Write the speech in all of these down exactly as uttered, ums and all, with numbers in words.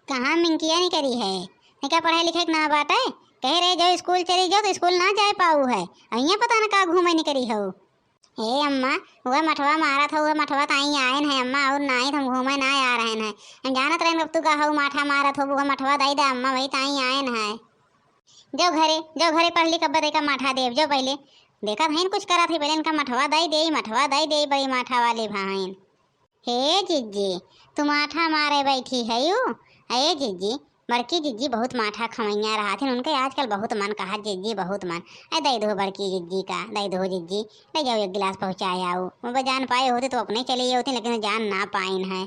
कहाँ मिंकिया निकरी है? निका पढ़े लिखे के ना बाटे? कहे रहे, "जाओ स्कूल चली जाओ," तो स्कूल ना जाए पाऊ है। अइया पता न का घूमे निकरी हो। हे अम्मा, उहे मठवा मारत हो, उहे मठवा ताई आयन है अम्मा, और नाई तो हम घूमे ना आ रहन है। हम जानत रहन अब तू का हो माठा मारत हो, उहे मठवा दई दे अम्मा, वही ताई आयन है। जाओ घरे, जाओ घरे पढ़ लिख, अब देखा माठा देव, जाओ पहले। देखत हईन कुछ करत है, पहले इनका मठवा दई दे, मठवा दई दे, बड़ी माठा वाली भाईन। हे जिज्जी, तू माठा मारे बैठी हयू? अये जिज्जी, बड़की जिज्जी बहुत माठा खवैया रहथिन, उनके आजकल बहुत मन कहत जिज्जी, बहुत मन। अये दई दो बड़की जिज्जी का, दई दो जिज्जी, ले जाओ एक गिलास पहुँचाए आओ। वो जान पाए होती तो अपने चली होती, लेकिन जान ना पाइन है।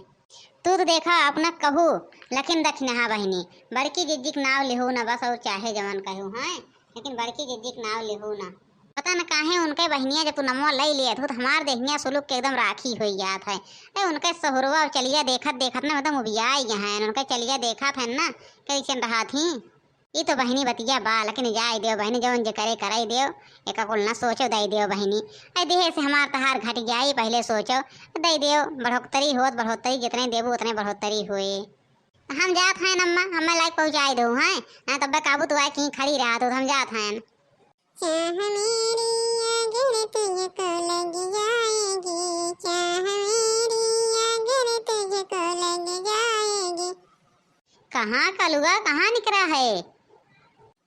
तू तो देखा अपना कहू, लेकिन दखिनहा बहिनी, बड़की जिज्जी के नाव लिहू ना बस, और चाहे जवन कहू हैं, लेकिन बड़की जिज्जी के नाव लिहू ना। पता न काहे उनके बहिनिया जब तू नमवा लई लियत हो, तो हमार देहिया सुलुक के एकदम राखी होई जात है। ए, उनके सहुरवा और चलिया देखत देखत ना एकदम उबियाई गए हैं। उनके चलिया देखत है ना, कैसन रहत ही। ई तो बहिनी बतिया बा, लेकिन जाए देव बहिनी, जवन जे करे कराई देव, एका कुल ना सोचो, दई देव बहिनी। ए, देहे से हमार तहार घट जाई, पहले सोचो, दई देव। बढ़ोतरी होत बढ़ोतरी, जितने देबू उतने बढ़ोतरी होए। हम जात हैं अम्मा, हमें लाइक पहुँचाई दो हैं, ना तब काबू तो आए कहीं खड़ी रहा तो हम जात हैं। चाह मेरी अगर तुझको लग जाएगी, चाह मेरी अगर तुझको लग जाएगी। कहाँ कलुआ, कहाँ निकरा है?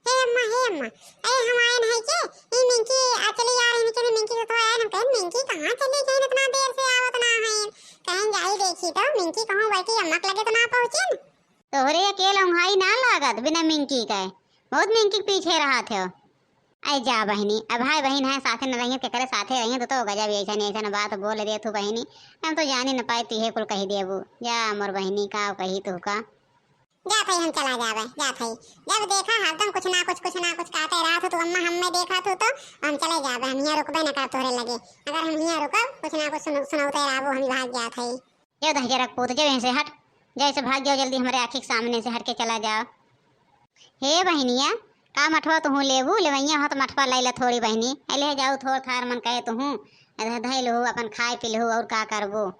हे अम्मा, हे अम्मा, अरे हम आयन है के? ई मिंकी आ चली आ रही, मिंकी, मिंकी के तो आयन, हम कहेन, "मिंकी कहाँ चली गई, इतना देर से आवत ना है?" कहेन, "जाई देखी तो, मिंकी कहूँ बैठी अम्मा के लगे तो ना पहुँचिन।" तोहरे अकेल उंघाई ना लागत बिना मिंकी के, बहुत मिंकी के पीछे रहत हो। अरे जा बहिनी, अब भाई बहिन है, साथे न रहिए, केकरे साथे रहिए, तो, तो गजब ऐसन ऐसन बात बोल दे तू बहिनी, हम तो जानी न पाए, तिहे कुल कही देबू। जा मोर बहिनी, का कही तू का। जात हई, हम चला जाबे, जात हई। जब देखा हरदम कुछ ना कुछ, कुछ ना कुछ कहते रहत हो, तू अम्मा हम्मे देखत हो तो हम चले जाबे, हम हियाँ रुकबे न करब तोहरे लगे। अगर हम हियाँ रुकब, कुछ ना कुछ सुन-, सुनौते रहबो, हम भाग जात हई। जाओ दहिजरा के पूत, जाओ यहाँ से हट, जाओ से भाग जाओ जल्दी, हमरे आँखी के सामने से हट के चला जाओ। हे बहिनिया, का मठवा तुहूँ लेबू? लेवैया हो तो मठवा लैला थोड़ी बहिनी, अइले जाओ थोड़ थार मन कहे तुहूँ, धै लहू अपन खाए पी लहू और का करबू।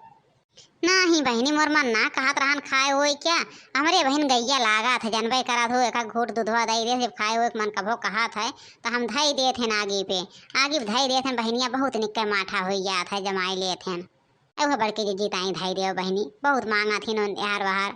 नाही बहिनी, मोर मन ना कहत रहन खाए ओए क्या, हमरे बहिन गैया लागत है, जनबे करत हो, एक घूट दूधवा दई दे, जब खाए ओए के मन कभो कहत है, तो हम धई देत हन आगी पे, आगी पे धई देत हन बहिनिया, बहुत निक्के माठा होई जात है, जमाई लेत हन। अउह बड़की जिज्जी ताई धई देव बहिनी, बहुत मांगत हिन उन-, एहर वहर।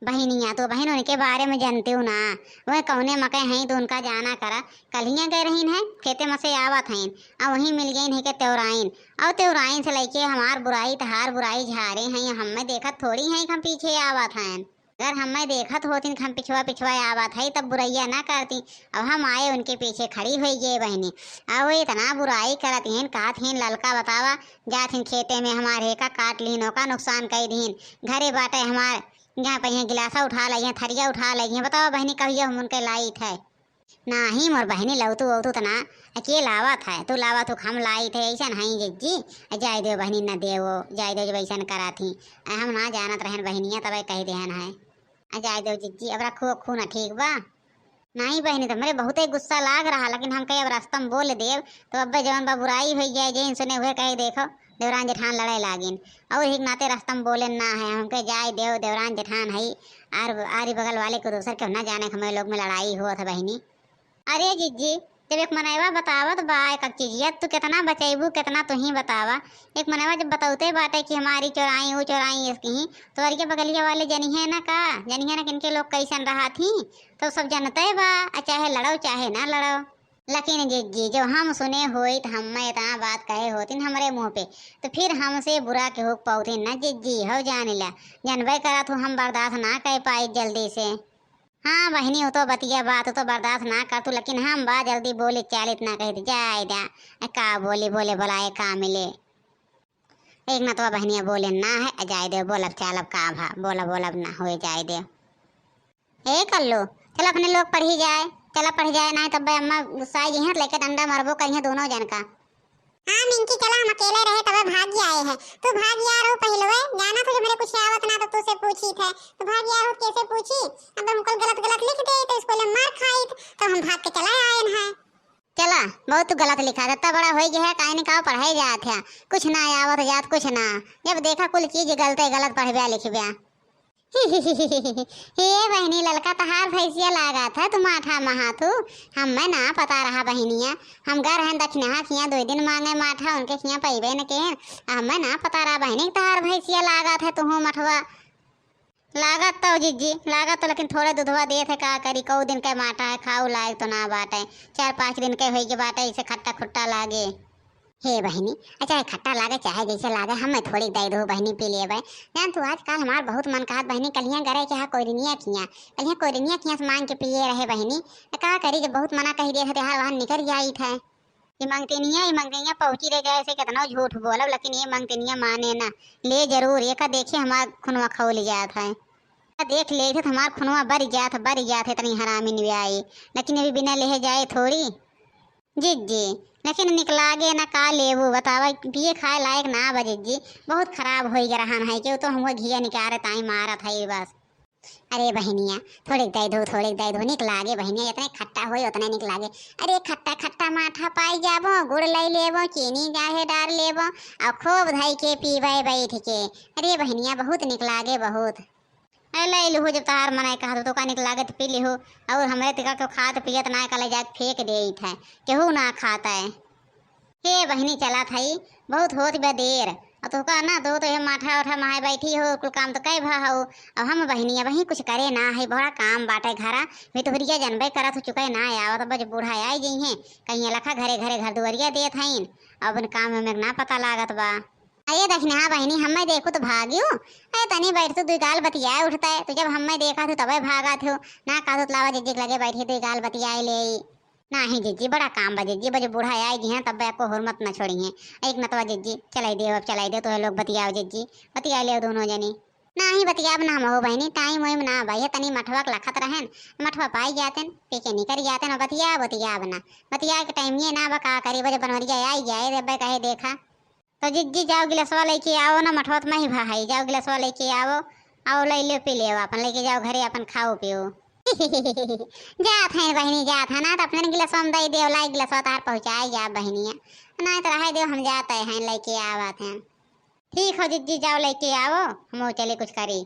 बहिनिया, तो बहिन उनके बारे में जनतेउ ना, वह कौने मके हैं तो उनका जाना करा। कल्हियाँ गए रहीन है, खेते में से आवत हैं, आ वहीं मिल गईन है के तेवराइन, और तेवराइन से लइके हमार बुराई तहार बुराई झारे हैं, हमें देखत थोड़ी हैं कि हम पीछे आवत हैं। अगर हमें देखत होतिन कि हम पिछवा पिछवा आवत है तब बुरैया ना करती। अब हम आए उनके पीछे खड़ी होई गए बहिनी, और वो इतना बुराई करत हैं, कहत हैं, "ललका बतावा, जात हैं खेते में हमारे का काट लीन, ओका नुकसान कई दीन, घरे बाटे हमार यहाँ पे यहाँ गिलासा उठा लइहें, थरिया उठा लइहें, बतावा बहिनी, कहियो हम उनके लाइत है?" नाही मोर बहिनी, लौतू वौतू त ना, अकेल आवत है, तू लावत हो, हम लाइत है, ऐसन है जिज्जी, जाए देव बहिनी, न देवो, जाए देव, जब ऐसन करा थी, हम ना जानत रहन बहिनिया, तब कह देहन है, जाए देव जिज्जी, अब रखो खून, ठीक बा? नाही बहिनी, तो हमरे बहुते गुस्सा लाग रहा, लेकिन हम कहे अब रास्ता में बोल देव, तो अब्बे जवन बा बुराई होई जाए, जे सुने हुए कहे, "देखो, देवरान जेठान लड़े लागिन।" और एक नाते रास्ता में बोले ना है, हमके जाए देव, देवरान जेठान है, आर, आरी बगल वाले को दूसर के ना जाने, हमारे लोग में लड़ाई हुआ था बहिनी। अरे जिज्जी, जब एक मनैवा बतावत बा एक एक चीजिया, तू कितना बचैबू, कितना तू ही बतावा। एक मनैवा जब बतौते बाटे कि हमारी चोराई, ऊ चोराई, इसकी ही, तो अरिया बगलिया वाले जनिहे ना का, जनिहे ना कि इनके लोग कैसन रहा थी, तो सब जनते बा, आ चाहे लड़ो चाहे ना लड़ो। लेकिन जिज्जी, जो हम सुने होई तो हमें इतना बात कहे होतिन हमरे मुँह पे, तो फिर हमसे बुरा केहू के पौतिन ना जिज्जी, हो जानिला, जनबे करत हो हम बर्दाश्त ना कर पाई जल्दी से। हाँ बहिनी, वो तो बतिया बात तो बर्दाश्त ना कर तू, लेकिन हम बा जल्दी बोले चालित ना कही दे, जाए द्या, का बोली बोले बोलाए का मिले। एक ना तो बहनिया बोले ना है, जाए दे, बोलब चालब का भा, बोलब बोलब ना होए जाए दे। ए कल्लू, चल अपने लोग पढ़ी जाए, चला पढ़ी जाए, ना तब अम्मा गुस्साई जइहैं, लेके डंडा मरबो करिहैं दोनों जन का। हाँ मिंकी, चला, हम अकेले रहे तबे भाग आए हैं, तू भाग यार हो पहलवे, जाना था जब मेरे कुछ आवत ना तो तुझसे पूछी थे, तू भाग यार हो कैसे पूछी, अगर हम कुल गलत गलत लिख दे तो स्कूल में मार खाई, तो हम भाग के चला आए हैं। चला, बहुत तू गलत लिखा था, इतना बड़ा होई गया है, काहे नहीं का पढ़ाई जात है, कुछ ना आवत जात, कुछ ना। जब देखा कुल चीज गलते गलत पढ़ब्या लिखब्या। हे बहिनी, ललका तहार भैंसिया लागत है, तू माठा महा तू। हम्मे ना पता रहा बहिनिया, हम गर हैं दखिनहा खिया दो दिन मांगे माठा, उनके खिया पैबे न के। हम्मे ना पता रहा बहिनी, तहार भैंसिया लागत है तुहू मठवा। लागत तो जिज्जी, लागत तो, लेकिन थोड़े दुधवा देत है, का करी, कऊ दिन के माठा है, खाऊ लायक तो ना बाटे, चार पाँच दिन के होई के बाटे, इसे खट्टा खुट्टा लागे। हे बहिनी, अच्छा, खट्टा लागे चाहे जैसे लागे, हम्मे थोड़ी दे दो बहिनी, पी लेबे। जान तू, आजकल हमार बहुत मन कहत बहिनी, कलिया गरे के हा कोइरिनिया खिया, कलिया कोइरिनिया खिया से मांग के पिए रहे बहिनी। त का करी, जब बहुत मना कही दे थे, हार वहां निकल जाई थे। ई मंगतिनिया, ई मंगतिनिया पहुंची रे गए से कितना झूठ बोलब, लेकिन ये मंगतिनिया माने ना। ले जरूर, एका देखे हमार खुनवा खौल जात है। देख ले थे, हमार खुनवा बर जात, बर जात है, इतनी हरामी निव्याई। लेकिन अभी बिना लेहे जाए थोड़ी। जिज्जी, लेकिन निकलागे ना, का लेबू बतावा, पिए खाए लायक ना बा जिज्जी, बहुत खराब होई गए रहन है, केहू तो हमको घिया निकारे ताई मारत है बस। अरे बहिनिया, थोड़े दे दो, थोड़े दे दो, निकलागे बहिनिया, जितने खट्टा होई उतने निकलागे। अरे खट्टा खट्टा माठा पाई जाबो, गुड़ लाई लेबो, चीनी चाहे डार लेबो, और खूब धई के पीबे बैठ के। अरे बहिनिया, बहुत निकलागे, बहुत। ए, ले लिहू, जब तहार मनाई कहत हो, तो का निक लागत पी लिहू। और हमरे तिका के खात पियत ना, कले जाके फेंक देइत है, केहू ना खात है। हे बहिनी, चला थाई, बहुत होत बा देर। और तो का ना, दो तो ये माठा उठा महाई बैठी हो, कुल काम तो कई भा हो। और हम बहिनी अब वहीं कुछ करे ना है, बड़ा काम बाटे घरा। वे तो हुरिया जनबे करत हो, चुके ना आवत, बज बूढ़ा आई जइहें, कहीं लखा घरे घरे घर दुआरिया देत हईन, अब उन काम में ना पता लागत बा। अरे दखिनहा बहिनी, हम्मे देखू तो भागियो। अरे तनी बैठ तू, दुई गाल बतियाए उठता है। तू जब हम्मे देखा थू तबे भागा थू। ना कहा तू लावा जिज्जी के लगे बैठी, दुई गाल बतियाए ले। नाही जिज्जी, बड़ा काम बा जिज्जी, बजे बूढ़ा आई गए हैं तब को हुरमत न छोड़ी हैं। एक नतवा जिज्जी, चलाई दे अब, चलाई दे, तो लोग बतियाओ जिज्जी, बतिया ले दोनों जनी। नाही बतियाब ना हम हो बहिनी, टाइम वाइम ना बा, ये तनी मठवा के लखत रहन, मठवा पाई जातन, पी के निकल जातन, और बतिया बतियाब ना, बतिया के टाइम ये ना बा, का करी, बजे बनवरिया आई जाए रे बे कहे देखा। तो जिज्जी जाओ गिलसवा लेके आओ ना, मठवा त मही भा है, जाओ गिलसवा लेके आओ, आओ ले लो पी लेओ, अपन लेके जाओ घरे, अपन खाओ पियो। जात हैं बहिनी, जात है ना, तो अपने गिलसवा में दे देओ, लाई गिलसवा तार पहुँचाए जा बहिनिया, ना तो रहे देओ, हम जाते हैं लेके आवत हैं। ठीक हो जिज्जी, जाओ लेके आओ, हम चले कुछ करी।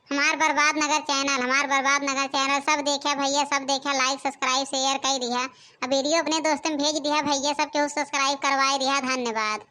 हमार बर्बाद नगर चैनल, हमार बर्बाद नगर चैनल सब देखा भैया, सब देखा, लाइक सब्सक्राइब शेयर कर दिया। अब वीडियो अपने दोस्तन भेज दिया भैया, सब केहू सब्सक्राइब करवाए दिया। धन्यवाद।